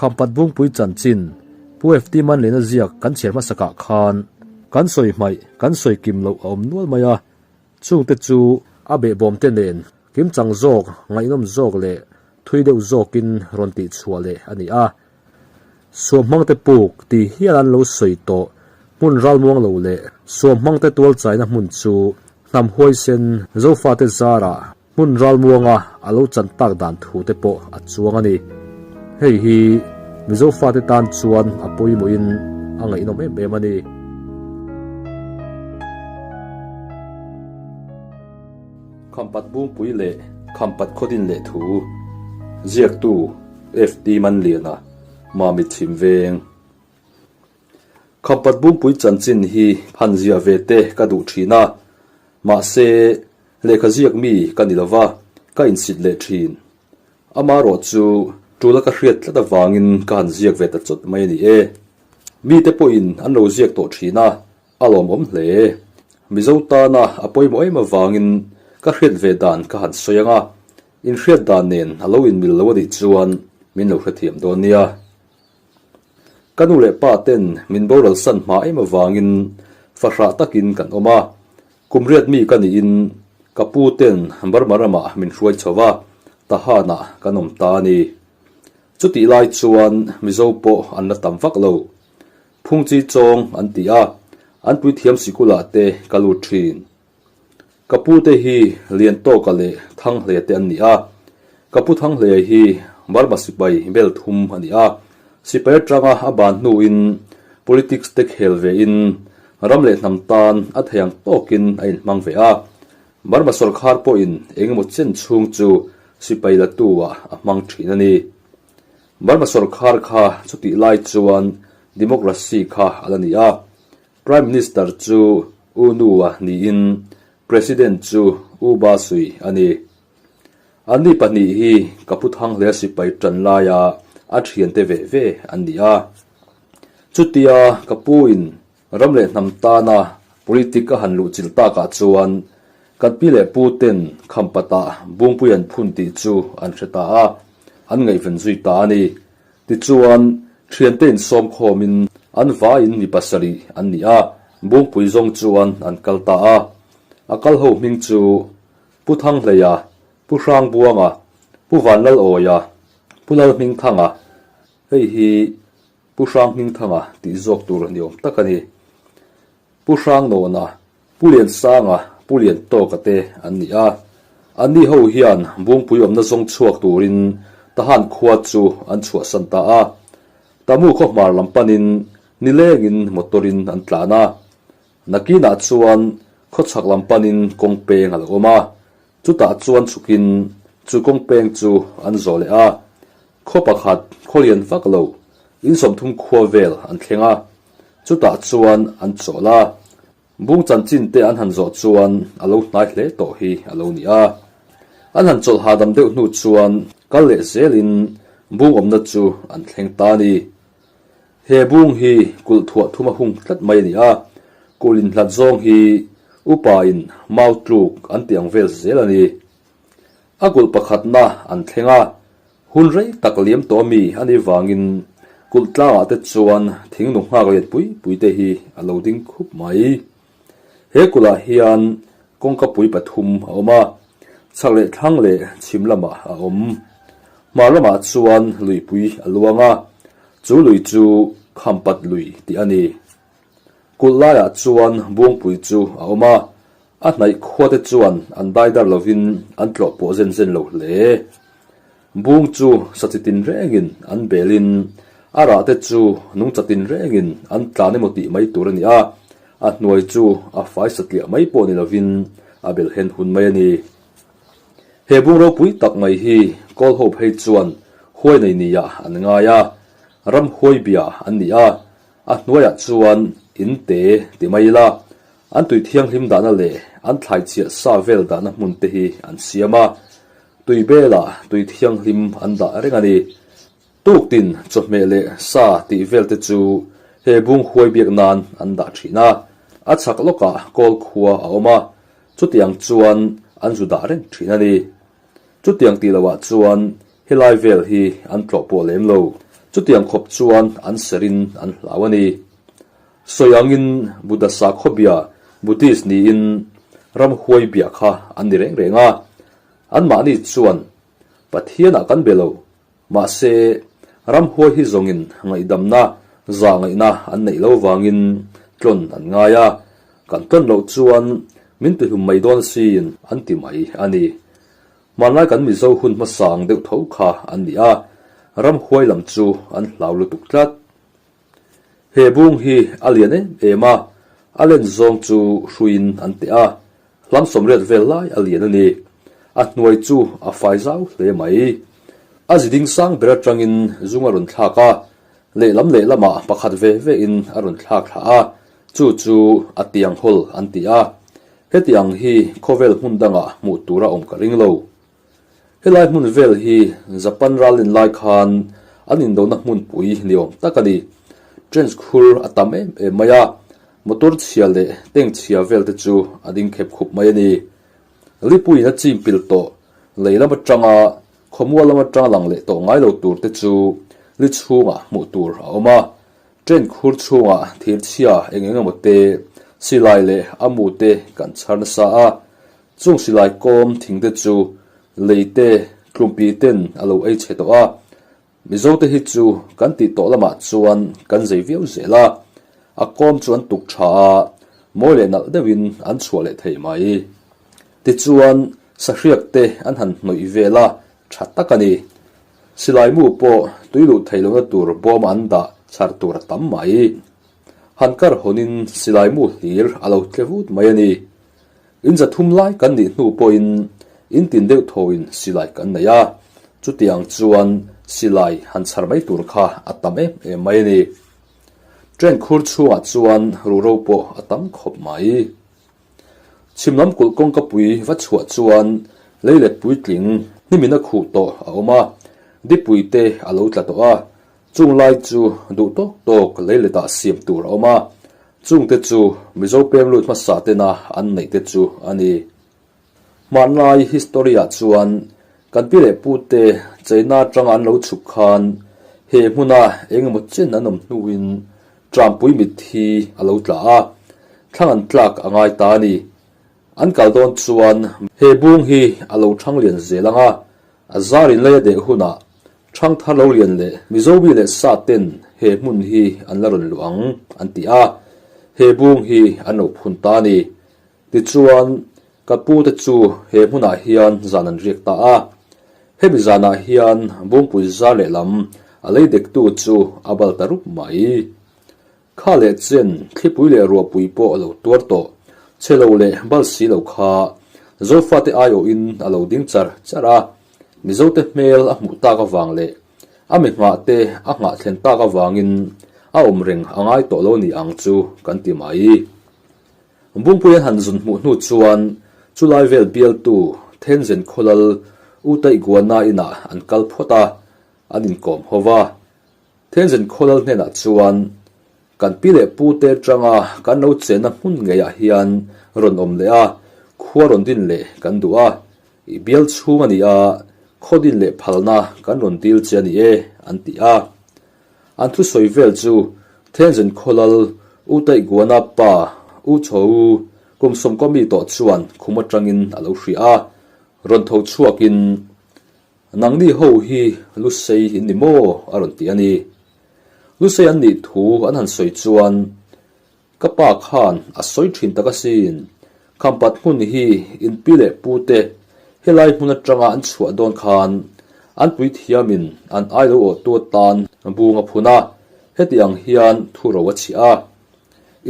Khampat Bungpui chanchin Pu FT Manliana ziak kan chhiar hmasakah khan kan sawi hmaih kan sawi kim loh a awm nual mai a, chungte chu a behbawm te nen kimchang zawk, ngaihnawm zawk leh thui deuh zawkin rawn tih chhuah leh a ni a. Suamhmangte puk tih hial an lo sawi tawh hmun ralmuang lo leh suamhmangte tualchaina hmun chu hnam huaisen Zofate zarah hmun ralmuanga a lo chan tak dan thu te pawh a chuang a ni. Hei hi Mizo fate tan chuan a pawimawhin a ngaihnawm em em a ni. Khampat Bungpui leh Khampat Khawdin leh thu ziaktu FT Manliana, Mamit Chhim Veng. Khampat Bungpui chanchin hi han ziah ve te ka duh thin a, mahse lehkha ziak mi ka ni lova, ka insit leh thin. Amaherawh chu tula ka hriat tlat avangin ka han ziak ve ta chawt mai a ni e. Mite pawhin an lo ziak tawh thin a, A lawmawm hle. Mizo tana a pawimawh em avangin ka hriat ve dan ka han sawi ang a, inhriat dan nen a lo inmil lo a nih chuan min lo hrethiam dawn nia. Ka nu leh pa ten min boral san hma em avangin fahrah takin kan awm a, kum riat mi ka niin ka pu ten Burma ramah min hruai chho va, Tahanah kan awm ta a ni. Chutih lai chuan Mizo pawh an la tam vak lo. Phungchi chawng an ti a, an puithiam sikulah te ka lut thin. Ka pu te hi Liantawka leh Thanghlea te an ni a, ka pu Thanghlea hi Burma sipai bel thum a ni a, sipai atanga a ban hnuin politics te khel vein ram leh hnam tan a thei ang tawkin a inhmang ve a, Burma sawrkhar pawhin engemaw chen chhung chu sipai latu ah a hmang thin a ni. Burma sawrkhar kha chutih lai chuan democracy kha a la ni a, Prime Minister chu U Nu a niin President chu U Ba Sui a ni. Anni pahnih hi ka pu Thanghlea sipai tan laia a thiante ve ve an ni a. Chutia ka pu in Ram leh hnam tana politic a han luhchilh takah chuan kan pi leh pu ten Khampatah Bungpui an phun tih chu an hre ta a, an ngaihven zui ta a ni. Tichuan, thiante insawm khawmin an vaiin mi pasarih an ni a, Bungpui zawng chuan an kal ta a. A kal ho hming chu Pu Thanghleia, Pu Hrangbuanga, Pu Vanlalawia, Pu Lalhmingthanga, hei hi Pu Hrang Hmingthanga tih zawk tur ni awm tak a ni. Pu Hrang Nawna, Pu Liansanga, Pu Liantawka te an ni a. Anni ho hian Bungpui awmna zawng chhuak turin Tahan khua chu an chhuahsan ta a. Tamu khaw hmar lam panin nilengin motor-in an tlan a. Nakinah chuan khawchhak lam panin kawng peng a lo awm a. Chutah chuan chhukin chu kawng peng chu an zawh leh a. Khaw pakhat, khaw lian vak lo, in 30 khua vel an thleng a, chutah chuan an chawl a. Bung chanchin te an han zawh chuan a lo hnai hle tawh hi a lo ni a. An han chawlh hahdam deuh hnu chuan kal leh zelin bung awmna chu an thleng ta a ni. He bung hi kulh thuah thum a hung tlat mai a ni a, kulh inhlat zawng hi upa in mau tluk an tih ang vel zel a ni. A kulh pakhatna an thleng a, hun rei tak liam tawh ami a nih vangin kulh tlangah te chuan thing nu nghak lian pui pui te hi a lo ding khup mai. He kulhah hian kawngka pui pathum a awm a, chhak leh thlang leh chhim lamah a awm. Hmar lamah chuan luipui a luang a, chu lui chu Khampat lui tih a ni. Kulh laiah chuan Buangpui chu a awm a, a hnaih khuate chuan an daidar lovin an tlawh pawh zen zen lo hle. Bung chu sachi tinrengin an belin a rahte chu nungcha tinrengin an tlan emaw tih mai tur a ni a, a hnuai chu a fai satliah mai pawh ni lovin a bel hen hun mai a ni. He bung ropui tak mai hi Kawl ho phei chuan huai nei niah an ngai a, ram huai bia an ni a, A hnuaiah chuan in te ti mai ila, an tui thianghlim dahna leh an thlai chhiah sa vel dahna hmun te hi an siam a, tui belah tui thianghlim an dah reng a ni. Tuktin chawhmeh leh sa tih vel te chu he bung huai biak nan an dah thin a, a chhak lawkah kawl khua a awm a, chutiang chuan an zu dah reng thin a ni. Chutiang tih loah chuan helai vel hi an tlawh pawh lem lo. Chutiang khawp chuan an serin an hlau a ni. Sawi angin Buddha sakhaw bia, Buddhist niin ramhuai bia kha an ni reng reng a. Anmahni chuan Pathianah kan be lo, mahse ramhuai hi zawngin ngaihdamna, zahngaihna an neih lo vangin tlawn an ngai a, kan tlawn loh chuan min tihlum mai dawn asin an ti mai a ni. Hmanlai kan Mizo hun hmasa ang deuh tho kha an ni a, ramhuai lam chu an hlau lutuk tlat. He bung hi a lian em em a, a len zawng chu hruiin an teh a, hlam sawmriat vel lai a lian a ni. A hnuai chu a fai zau hle mai. A zi ding sang ber atangin zung a rawn thlak a, lehlam lehlamah pakhat ve vein a rawn thlak thla a, chu chu a tiang hawl an ti a. Heti ang hi khawvel hmun dangah hmuh tur a awm ka ring lo. Helai hmun vel hi Japan ralin lai khan an indona hmunpui ni awm tak a ni. Trench khur a tam em em mai a, motor chhia leh tank chhia vel te chu a ding khep khup mai a ni. Lipuiin a chim pil tawh, lei lam atanga khawmual lam atanga lang leh tawh ngai lo tur te chu li chhungah hmuh tur a awm a. Train khur chhungah thir chhia eng eng emaw te, silai leh a mu te kan chhar nasa a, Chung silai kawm thing te chu lei te tlumpi ten a lo ei chhe tawh a, Mizo te hi chu kan tih tawh lamah chuan kan zei viau zel a, a kawm chu an tuk tha a, mawi leh nalh deuhin an chhuah leh thei mai. Tichuan sahriak te an han hnawih vel a, tha tak a ni. Silai mu pawh tui luh theih lohna tur bawm an dah chhar tur a tam mai. Han kar hawnin silai mu hlir a lo tle vut mai a ni. In zathum lai kan nih hnu pawhin in tin deuh thawin silai kan nei a, chutiang chuan silai han chhar mai tur kha a tam em em mai a ni. Train khur chhungah chuan ruhro pawh a tam khawp mai. Chhim lam kulh kawngka pui va chhuah chuan leilet puitling hnimin a khuh tawh a awm a, dipui te a lo tla tawh a, Chung lai chu duh tawk tawk leiletah siam tur a awm a, chungte chu Mizo peng lut hmasa tena an neih te chu a ni. Hmanlai history-ah chuan kan pi leh pute China atanga an lo chhuk khan he hmuna eng emaw chen an awm hnuin Trampui mitthi a lo tla a, thlang an tlak a ngai ta a ni. An kal dawn chuan he bung hi a lo thang lian zel ang a, a zar in lei a deh hunah Thangthar lo lian leh Mizo mi leh sa ten he hmun hi an la rawn luh ang an ti a, he bung hi an lo phun ta a ni. Tichuan, ka pu te chu he hmunah hian zan an riak ta a. Hemi zanah hian Bungpui zar lehlam a lei dektu chu a bal ta rup mai. Kha leh chen, thlipui leh ruahpui pawh a lo tuar tawh. Chhe lo leh bal si lo kha Zofate aiawhin a lo ding char char a, Mizote hmel a hmuh tak avang leh a mi nghah te a nghah thlen tak avangin a awm reng a ngai tawh lo ni ang chu kan ti mai. Bungpui an han zun hmuh hnu chuan chulai vel bialtu Thenzen Khawlal U Taihguana inah an kal phawt a, an inkawm ho va. Thenzen Khawlal hnenah chuan, Kan pi leh pu te atanga kan lo chenna hmun ngeiah hian rawn awm leh a, khua rawn din leh kan duh a, i bial chhung a ni a, khaw din leh phalna kan rawn dil che a ni e, an ti a. An thusawi vel chu Thenzen Khawlal U Taihguana pa U Chho kum sawmkaw mi tawh chuan khum atangin a lo hria a, rawn tho chhuakin, Nangni ho hi Lusei in ni maw? a rawn ti a ni. Lusei an nih thu an han sawi chuan, Ka pa khan a sawi thin tak asin, Khampat hmun hi in pi leh pu te helai hmun atanga an chhuah dawn khan an puithiamin an ai lo awhtu atan bung a phun a, heti ang hian thu ro a chhiah a.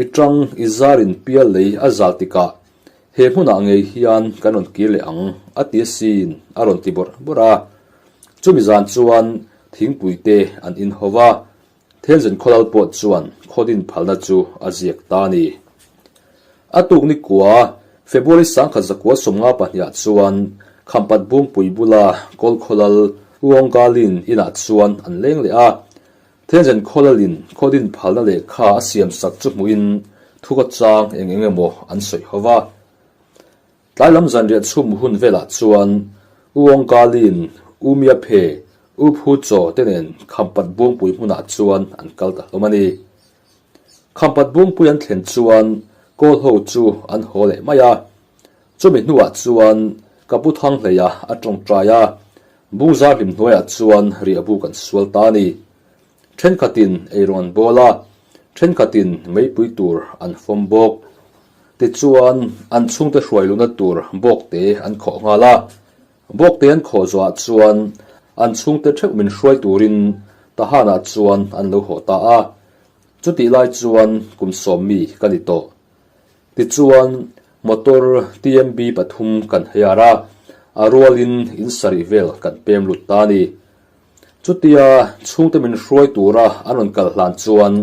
I tang i zarin pial lei a zal tikah He hmunah ngei hian kan rawn kir leh ang, a ti asin, a rawn ti bawrh bawrh a. Chumi zan chuan thingpui te an in ho va, Thenzen khawlal pawh chuan khawdin phalna chu a ziak ta a ni. A tuk ni kua, February 1972 ah chuan Khampat Bungpui bula Kawl khawlal Uongalin inah chuan an leng leh a, Thenzen khawlalin khawdin phalna lehkha a siam sak chu hmuhin thuka chang eng eng emaw an sawi ho va. Tlai lam zanriah chhum hun velah chuan U Awngkalin U Mia Phe. U Phu Chaw te nen Khampat Buangpui hmunah chuan an kal ta hlawm a ni. Khampat Buangpui an thlen chuan Kawl ho chu an haw leh mai a. Chumi hnuah chuan ka pu Thanghleia a tawngtai a, Bungzar hlim hnuaiah chuan riahbuk an sual ta a ni. Thenkhatin eirawng an bawl a, thenkhatin meipui tur an fawm bawk. Tichuan, an chhungte hruai luhna tur bawkte an khawh nghal a. Bawkte an khawh zawhah chuan an chhungte theuh min hruai turin Tahanah chuan an lo haw ta a. Chutih lai chuan kum sawmmi ka ni tawh. Tichuan, motor TMB pathum kan heiar a, a rualin in sarih vel kan pem lut ta a ni. Chutia chhungte min hruai tura an rawn kal hlan chuan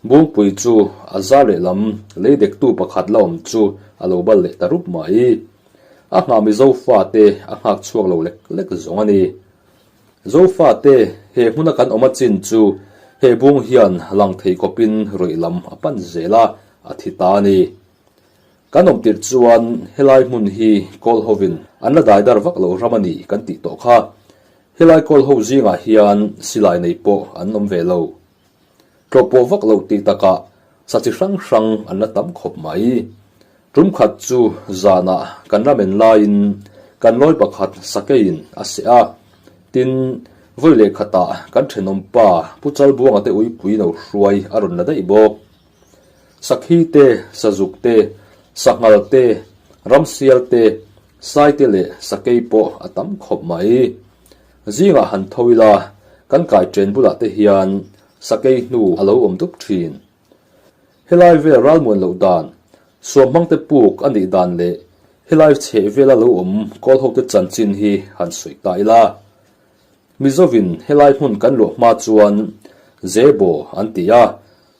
Bungpui chu a zar lehlam lei dektu pakhat la awm chu a lo bal leh ta rup mai. A nghah mi Zofate a nghak chhuak lo lek lek zawng a ni. Zofate he hmuna kan awm a chin chu he bung hian lang thei khawpin rawih lam a pan zel a, a thi ta a ni. Kan awm tirh chuan helai hmun hi kawl hovin an la daidar vak lo ram a ni kan tih tawh kha. Helai kawl ho zingah hian silai nei pawh an awm ve lo. Tlawh pawh vak loh tih takah sa chi hrang hrang an la tam khawp mai. Tum khat chu zanah kan ramen laiin kan lawi pakhat sakeiin a seh a, tin, vawi leh khatah kan thenawm pa Pu Chalbuanga te uipui no hruai a rawn la daih bawk. Sakhi te, sazuk te, sanghal te, ramsial te, sai te leh sakei pawh a tam khawp mai. Zingah han tho ila, kan kai chen bulah te hian sakei hnu a lo awm dup thin. Helai vel ralmuan loh dan, suamhmangte puk a nih dan leh helai chheh vela lo awm kawl hote chanchin hi han sawi ta ila. Mizovin helai hmun kan luah hma chuan Zebo an ti a,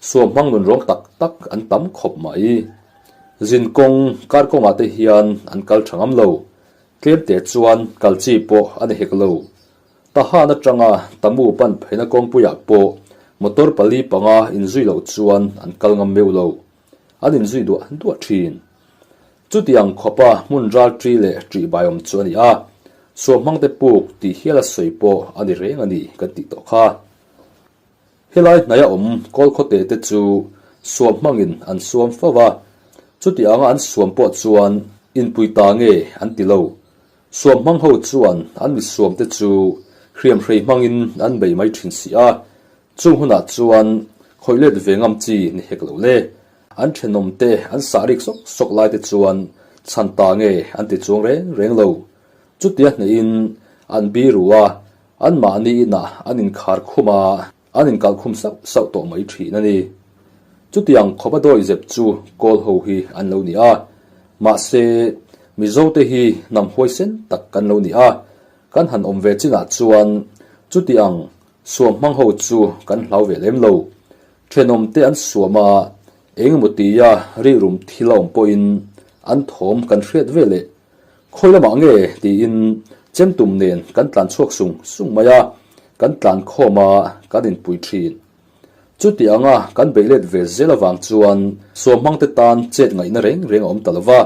suamhmang nun rawng tak tak an tam khawp mai. Zin kawng, kar kawngah te hian an kal tha ngam lo. Tlemte chuan kal chi pawh a ni hek lo. Tahan atanga Tamu pan pheina kawngpuiah pawh motor pali panga inzui loh chuan an kal ngam meuh lo. An inzui duah duah thin. Chutiang khawpa hmun ral ṭi leh ṭih baiawm chu a ni a, suamhmangte puk tih hial a sawi pawh a ni reng a ni kan tih tawh kha. Helai hnaia awm kawlkhawte te chu suamhmangin an suam fo va, chuti anga an suam pawh chuan inpui ta nge an ti lo. Suamhmang ho chuan an mi suamte chu hriamhrei hmangin an bei mai thin si a, chung hunah chuan khawih let ve ngam chi ni hek lo le. An thenawmte an sah rik sawk sawk lai te chuan chhan ta nge an ti chuang reng reng lo. Chutia hnehin an biru a, anmahni inah an inkhar khum a, an inkalh khum sauh sauh tawh mai thin a ni. Chutiang khawpa dawi zep chu kawl ho hi an lo ni a, mahse Mizote hi hnam huaisen tak kan lo ni a, kan han awm ve chinah chuan chutiang suam hmang ho chu kan hlau ve lem lo. Thenawmte an suam a, eng emaw tia rirum thil a awm pawhin an thawm kan hriat ve leh. Khawi lamah nge tiin chemtum nen kan tlan chhuak sung sung mai a, kan tlan khawm a, kan inpui thin. Chuti anga kan beih let ve zel avang chuan suamhmangte tan chet ngaihna reng reng a awm ta lo va,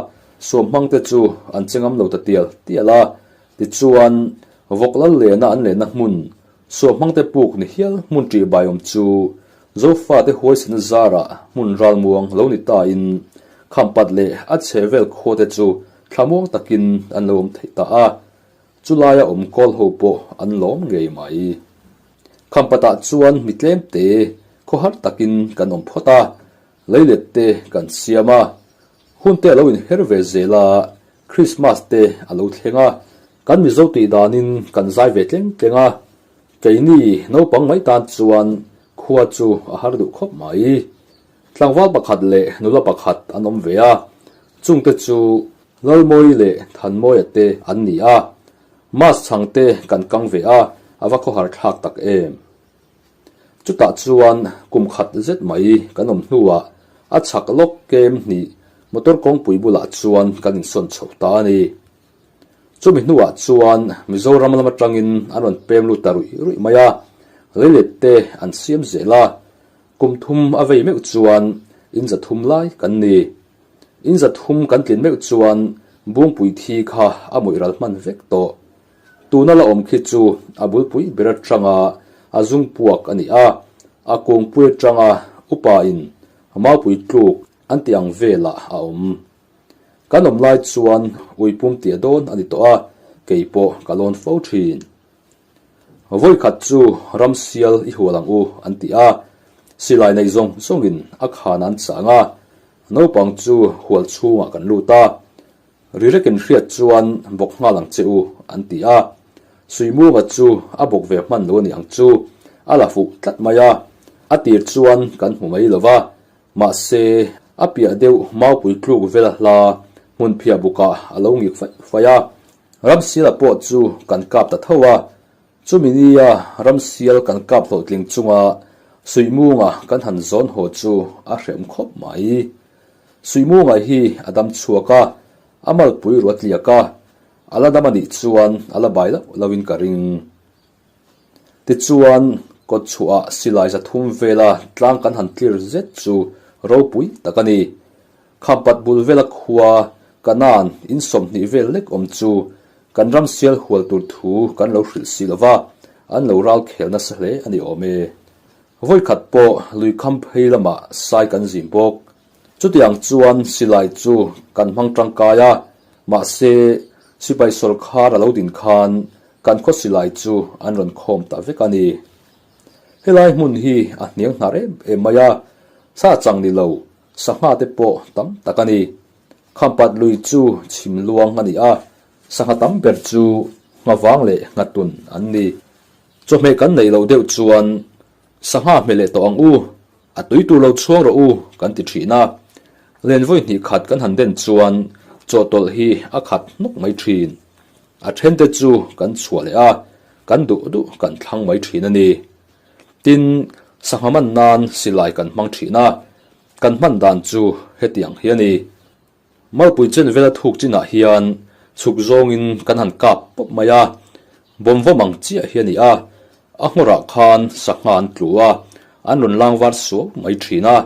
suamhmangte chu an che ngam lo ta tial tial a, tichuan vawk lal lena an lenna hmun Suamhmangte puk ni hial hmun ṭih baiawm chu Zofate huaisena zarah hmun ralmuang lo ni tain Khampat leh a chhehvel khuate chu thlamuang takin an lo awm theih ta a, chulaia awm kawl ho pawh an lawm ngei mai. Khampatah chuan mi tlemte khawhar takin kan awm phawt a, leilet te kan siam a, hunte a lo inher ve zel a, Krismas te a lo thleng a, Kan Mizo tih danin kan zai ve tleng tleng a, keini naupang mai tan chuan khua chu a har duh khawp mai. Tlangval pakhat leh nula pakhat an awm ve a, chungte chu Lalmawi leh Thanmawia te an ni a, mask chhang te kan kang ve a, a va khawhar thlak tak em. Chutah chuan kum khat zet mai kan awm hnuah a chhak lawk kem hnih motor kawngpui bulah chuan kan insawn chho ta a ni. Chumi hnuah chuan Mizoram lam atangin an rawn pem lut ta ruih ruih mai a, leilet te an siam zel a, kum thum a vei meuh chuan in za thum lai kan ni. In za thum kan tlin meuh chuan Bungpui thi kha a mawih ral hman vek tawh. Tuna la awm khi chu a bulpui ber atanga a zung puak a ni a, a kungpui atanga upa in maupui tluk an tih ang velah a awm. Kan awm lai chuan uipum tia dawn a ni tawh a, kei pawh ka lawn fo thin. Vawikhat chu ramsial i hual ang u an ti a, silai nei zawng zawngin a khan an chang a, naupang chu hual chhungah kan lut a, ri rekin hriat chuan bawk nghal ang che u an ti a, Suimunga chu a bawk ve hman lo a ni ang chu, a la fuh tlat mai a, a tir chuan kan hmu mai lo va, mahse a piah deuh maupui tluk vela hla hmunphiah bukah a lo ngik faih faih a. Ramsiala pawh chu kan kap ta tho a, chumi nia ramsial kan kap hlawhtling chunga Suihmunga kan han zawn haw chu a hrehawm khawp mai. Suihmunga hi a dam chhuak a, a malpui ruah tliak a, a la dam a nih chuan a la bai loh lohin ka ring. Tichuan, kawtchhuah silai 300 vela tlang kan han tlir zet chu ropui tak a ni. Khampat bul vela khua Kanaan in 20 vel lek awm chu kan ram sial hual tur thu kan lo hrilh si lo va, an lo ral khel nasa hle a ni awm e. Vawikhat pawh lui kham phei lamah sai kan zin bawk. Chutiang chuan silai chu kan hmang tangkai a, mahse sipai sawrkhar a lo din khan kan khaw silai chu an rawn khawm ta vek a ni. Helai hmun hi a hniang hnar em em mai a, sa chang ni lo, sangha te pawh tam tak a ni. Khampat lui chu chhim luang a ni a, sangha tam ber chu nghavang leh nghatun an ni. Chawhmeh kan neih loh deuh chuan sangha hmeh leh tawh ang u, a tui tur lo chhuang rawh u kan ti thin a. Len vawi hnih khat kan han den chuan chawhtawlh hi a khat hnawk mai thin. A thente chu kan chhuah leh a, kan duh duh kan thlang mai thin a ni. Tin, sangha man nan silai kan hmang thin a, kan hman dan chu hetiang hi a ni. Malpui chen vela thuk chinah hian chhuk zawngin kan han kap pawp mai a, bawmvawm ang chiah hi a ni a, a nghawrah khan sangha an tlu a, an rawn lang var suau mai thin a,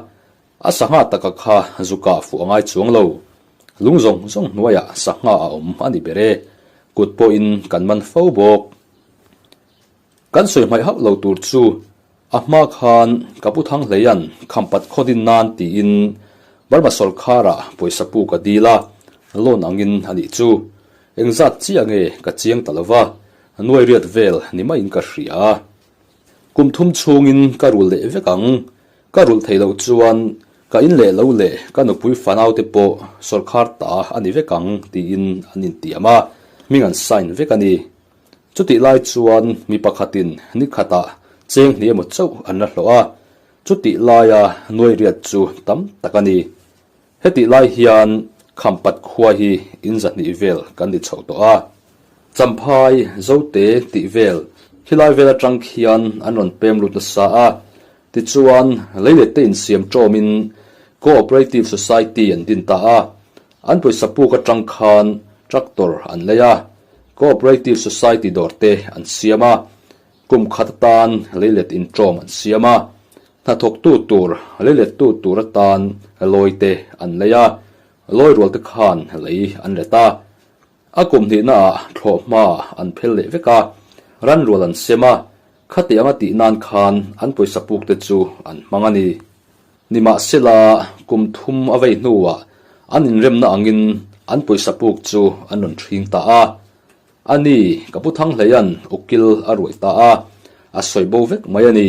a sangha taka kha zukah fuh a ngai chuang lo. Lung zawng zawng hnuaiah sangha a awm a ni ber e, kut pawhin kan man fo bawk. Kan sawi hmaih hauh lo tur chu a hma khan ka pu Thanghleia'n Khampat khaw din nan tiin Burma sawrkharah pawisa pu ka dil a, loan angin a nih chu. Engzat chiah nge ka chiang ta lo va, nuai riat vel ni maiin ka hria. Kum thum chhungin ka rul leh vek ang. Ka rulh theih loh chuan ka in leh lo leh ka nupui fanaute pawh sawrkhar ta a ni vek ang tiin an intiam a, hming an sign vek a ni. Chutih lai chuan mi pakhatin ni khatah cheng hnih emaw chauh an la hlawh a, chutih laia nuai riat chu tam tak a ni. Hetih lai hian Khampat khua hi in 200 vel kan ni chhoh tawh a. Champhai, Zote tih vel khilai vel atang khian an rawn pem lut nasa a, tichuan leilet te insiam tawmin Cooperative Society an din ta a, An pawisa puk atang khan tractor an lei a, Cooperative Society dawr te an siam a, kum khat atan leilet intawm an siam a, hnathawktu tur leilettu tur atan lawi te an lei a, lawi rual te khan lei an let a. A kum hnihnaah thlawhhma an phel leh vek a, ran rual an sem a, khatiang a tih nan khan an pawisa puk te chu an hmang a ni. Nimahsela, kum thum a vei hnuah an inremna angin an pawisa puk chu an rawn ṭhing ta a. A ni, ka pu Thanghleia'n ukil a ruai ta a, a sawi bo vek mai a ni,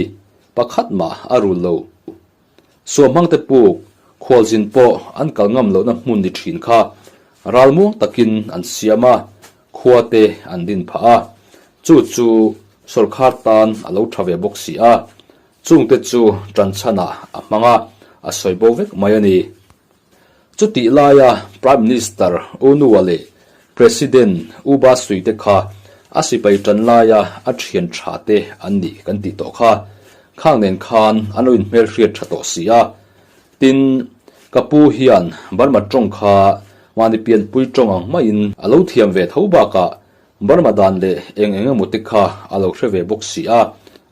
pakhat mah a rul lo. Suamhmangte puk, khualzin pawh an kal ngam lohna hmun ni ṭhin kha ralmuang takin an siam a, khua te an din phah a. Chu chu sawrkhar tan a lo ṭha ve bawk si a, Chungte chu ṭanchhanah a hmang a, a sawi bo vek mai a ni. Chutih laia Prime Minister U Nua leh President U Ba Sui te kha a sipai ṭan laia a ṭhian ṭha te an ni kan tih tawh kha. Khang nen khan an lo inhmelhriat ṭha tawh si a. Tin, ka pu hian Burma ṭawng kha mahni pianpui ṭawng ang maiin a lo thiam ve tho bakah Burma dan leh eng eng emaw te kha a lo hre ve bawk si a,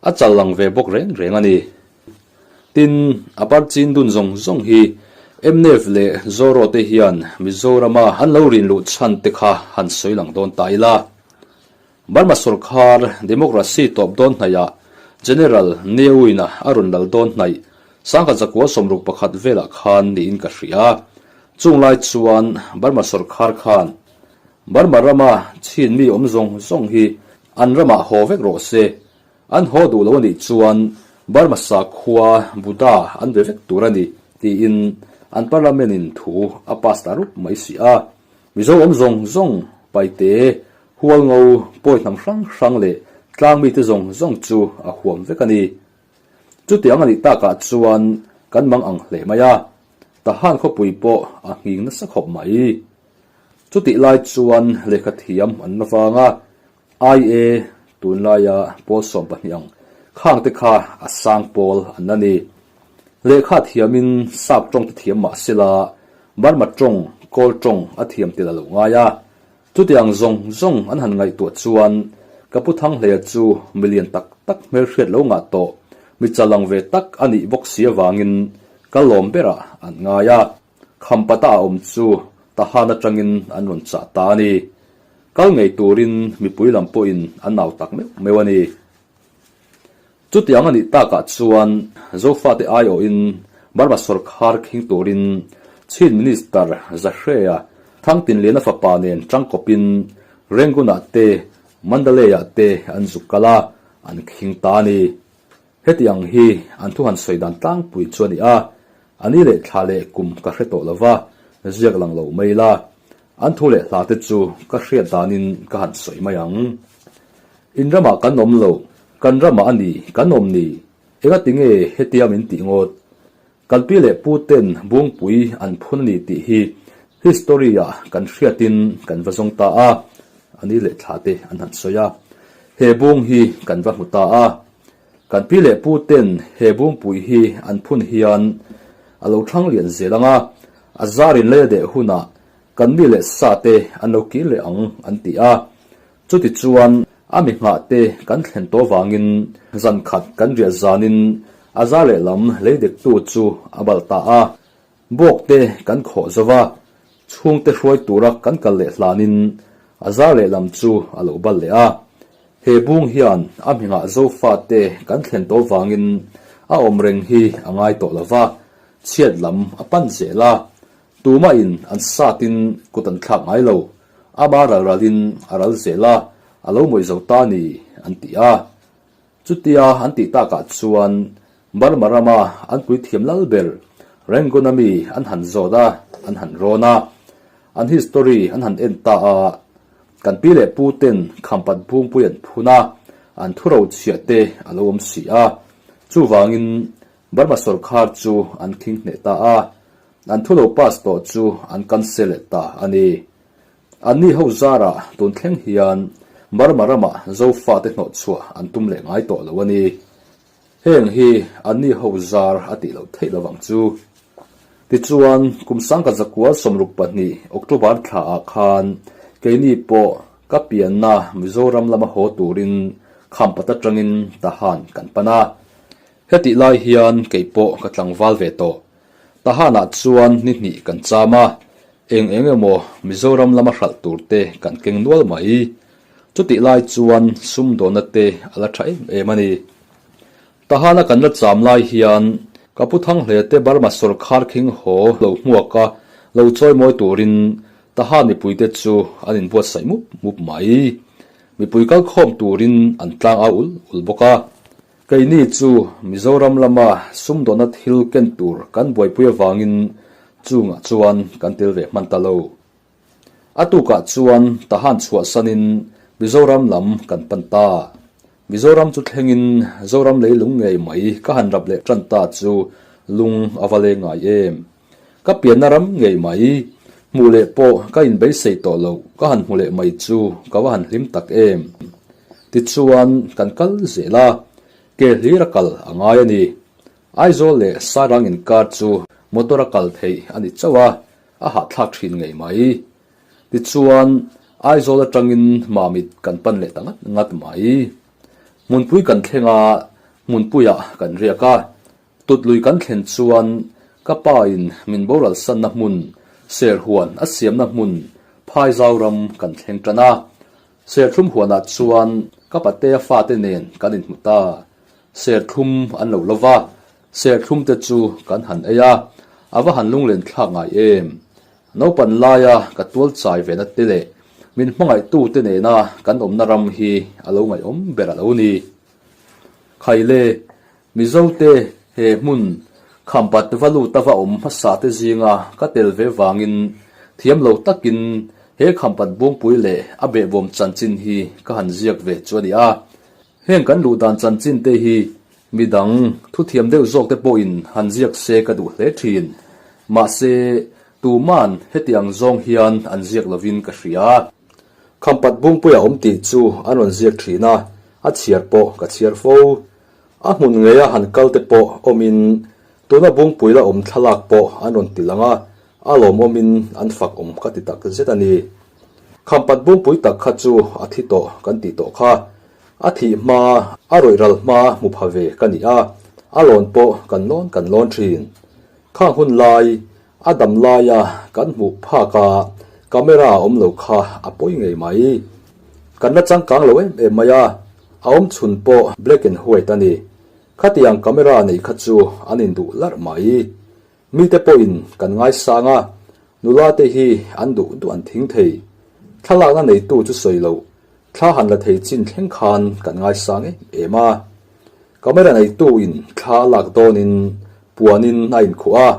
a chal lang ve bawk reng reng a ni. Tin, a parchin dun zawng zawng hi mnf leh Zoro te hian Mizorama an lo rin luh chhan te kha han sawi lang dawn ta ila. Burma sorkar democracy tawp dawn hnaihah General Ne Win-a a rawn lal dawn hnaih sangkhat zakua 61 velah khan niin ka hria. Chung lai chuan Burma sorkar khan Burma rama chin mi awm zawng zawng hi an ramah haw vek rawh se, An haw duh lo a nih chuan Burma sakhua Buddha an ve vek tur a ni tiin an parliament in thu a pass ta rup mai si a. Mizo awm zawng zawng, Paite, Hualngo, Pawi hnam hrang hrang leh tlang mite zawng zawng chu a huam vek a ni. Chutiang a nih takah chuan kan mang ang hle mai a, Tahan khawpui pawh a nghing nasa khawp mai. Chutih lai chuan lehkha thiam an la vang a, IA, tunlaia pawl 12 ang khang te kha a sang pawl an la ni. Lehkha thiamin sap tawng te thiam mah sela, Burma tawng, Kawl tawng a thiam tel a lo ngai a. Chutiang zawng zawng an han ngaihtuah chuan ka pu Thanghleia chu milian tak tak hmelhriat lo ngah tawh, mi chalang ve tak a nih bawk si avangin ka lawm berah an ngai a. Khampata a awm chu Tahan atangin an rawn chah ta a ni. Kal ngei turin mipui lam pawhin an nau tak meuh meuh a ni. Chutiang a nih takah chuan Zofate aiawhin Burma sawrkhar khing turin Chin Minister Zahrea Thangtinliana fapa nen tangkawpin Rangoon-ah te Mandalay-ah te an zuk kal a, an khing ta a ni. Heti ang hi an thu han sawi dan tlangpui chu a ni a, a ni leh thla leh kum ka hre tawh lo va, ziak lang lo mai la, an thu leh hla te chu ka hriat danin ka han sawi mai ang. In ramah kan awm lo, kan ramah a ni kan awm ni, engati nge hetia min tih ngawt? Kan pi leh pu ten Bungpui an phun a ni tih hi history ah kan hriatin kan va zawng ta a, a ni leh thla te an han sawi a, he bung hi kan va hmu ta a. Kan pi leh pu ten he Bungpui hi an phun hian a lo thlang lian zel ang a, a zar in lei a deh hunah kan mi leh sa te an lo kir leh ang an ti a. Chutichuan, a mi nghah te kan thlen tawh vangin zan khat kan riah zanin a zar lehlam lei dektu chu a bal ta a. Bawk te kan khawh zo va, chhungte hruai tura kan kal leh hlanin a zar lehlam chu a lo bal leh a. He bung hian a hmingah Zofa te kan thlen tawh vangin a awm reng hi a ngai tawh lo va, chhiat lam a pan zel a. Tumahin an satin kut an thlak ngai lo, ama ral ralin a ral zel a, a lo mawih zo ta ni, an ti a. Chutia an tih takah chuan Burma rama an puithiam lal ber Rangoon-a mi an han zawt a, an han rawn a. An history an han en ta a, kan pi leh pu ten Khampat Bungpui an phun a, an thuro chhiah te a lo awm si a. Chuvangin Burma sawrkhar chu an khing hneh ta a, An thu lo pass tawh chu an cancel leh ta a ni. Anni ho zarah tun thleng hian Burma ramah Zofate hnawh chhuah an tum leh ngai tawh lo a ni. Heng hi anni ho zar a tih loh theih lovang chu. Tichuan, kum sangkhat zakua 62 October thla ah khan keini pawh ka pianna Mizoram lama haw turin Khampat atangin Tahan kan pan a. Hetih lai hian kei pawh ka tlangval ve tawh. Tahanah chuan ni hnih kan cham a, eng eng emaw Mizoram lama hralh tur te kan keng nual mai. Chutih lai chuan sumdawnna te a la tha em em a ni. Tahana kan la cham lai hian ka pu Thanghle te Burma sawrkhar khing haw lo hmuak a, lo chawi mawi turin Tahan mipuite chu an inbuatsaih mup mup mai. Mipui kalkhawm turin an tlang au ul ul bawk a. Keini chu Mizoram lama sumdawnna thil ken tur kan buaipui avangin chungah chuan kan tel ve hman ta lo. A tukah chuan Tahan chhuahsanin Mizoram lam kan pan ta. Mizoram chu thlengin Zoram leilung ngei mai ka han rap leh tan ta chu lung a va leng ngai em. Ka pianna ram ngei mai, hmuh leh pawh ka inbeisei tawh loh ka han hmu leh mai chu ka va han hlim tak em. Tichuan kan kal zel a, ke hlir a kal a ngai a ni. Aizawl leh Sairang inkar chu motor a kal theih a ni chauh a, a hahthlak thin ngei mai. Tichuan Aizawl atangin Mamit kan pan leh ta ngat ngat mai. Hmunpui kan thleng a, hmunpuiah kan riak a, Tutlui kan thlen chuan ka pa in min boral sanna hmun, serhuan a siamna hmun Phaizau ram kan thleng tan a. Serthlum huanah chuan ka patea fate nen kan inhmu ta. Serthlum an lo lo va, serthlum te chu kan han ei a, a va han lunglen thlak ngai em. Naupan laia ka tual chai ve na te leh min hmangaihtu te nena kan awmna ram hi a lo ngaihawm ber a lo ni. Khaile, Mizote he hmun Khampat va lut a va awm hmasa te zinga ka tel ve vangin thiam lo takin he Khampat Bungpui leh a behbawm chanchin hi ka han ziak ve chu a ni a. Heng kan luh dan chanchin te hi midang thuthiam deuh zawk te pawhin han ziak se ka duh hle thin. Mahse, tuman heti ang zawng hian an ziak lovin ka hria. Khampat Bungpui a awm tih chu an rawn ziak thin a, a chhiar pawh ka chhiar fo. A hmun ngeia han kal te pawh awmin tuna Bungpui la awm thlalak pawh an rawn ti lang a, a lawmawmin an fak awm ka ti tak zet a ni. Khampat Bungpui tak kha chu a thi tawh kan tih tawh kha. A thih hma, a rawih ral hma hmu pha ve ka ni a, a lawn pawh kan lawn kan lawn thin. Khang hun lai, a dam laia kan hmuh phak a camera a awm lo kha a pawi ngei mai. Kan la changkang lo em em mai a, a awm chhun pawh black and white a ni. Khatiang camera nei kha chu an induh larh mai. Mite pawhin kan ngaisang a, nula te hi an duh duh an thing thei. Thlalakna neitu chu sawi loh, thla han la thei chin thleng khan kan ngaisang em em a. Camera neitu in thla a lak dawnin puanin a inkhuh a,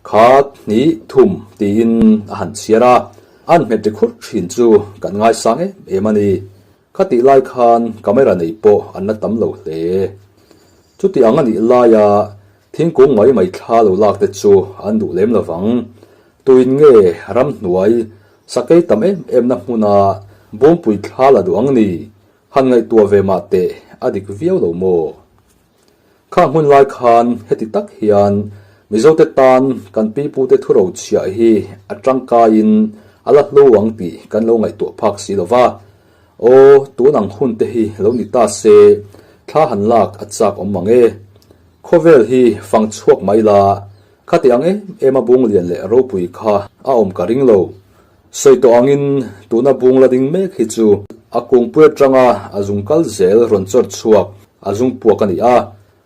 khat, hnih, thum tiin a han chhiar a, an hmet ri khurh thin chu kan ngaisang em em a ni. Khatih lai khan camera nei pawh an la tam lo hle. Chuti ang a nih laia thingkung mai mai thla lo lak te chu an duh lem lo vang. Tuin nge ramhnuai sakei tam em em na hmuna bawngpui thla la duh ang ni? Han ngaihtuah ve mah teh a dik viau lo maw? Kha hmun lai khan heti tak hian Mizote tan kan pipute thuro chhiah hi a tangkaiin a la hlu ang tih kan lo ngaihtuah phak si lo va. Aw, tun ang hun te hi lo ni ta se, thla han lak a chak awm mang e. Khawvel hi fang chhuak mai la, khati ang em em a bung lian leh ropui kha a awm ka ring lo. Sawi tawh angin tuna bung la ding mek hi chu a kungpui atanga a zung kal zel rawn chawr chhuak a zung puak a ni a,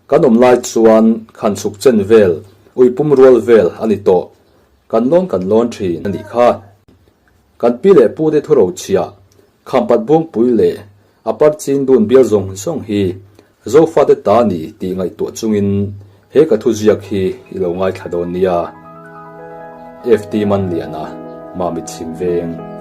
kan awm lai chuan khan chhuk chen vel, ui pum rual vel a ni tawh. Kan lawn kan lawn thin a nih kha. Kan pi leh pu te thuro chhiah, Khampat Bungpui leh a parchin dun bial zawng zawng hi Zofate ta ni tih ngaihtuah chungin he ka thuziak hi i lo ngaithla dawn nia. FT Manliana, Mami Chhim Veng.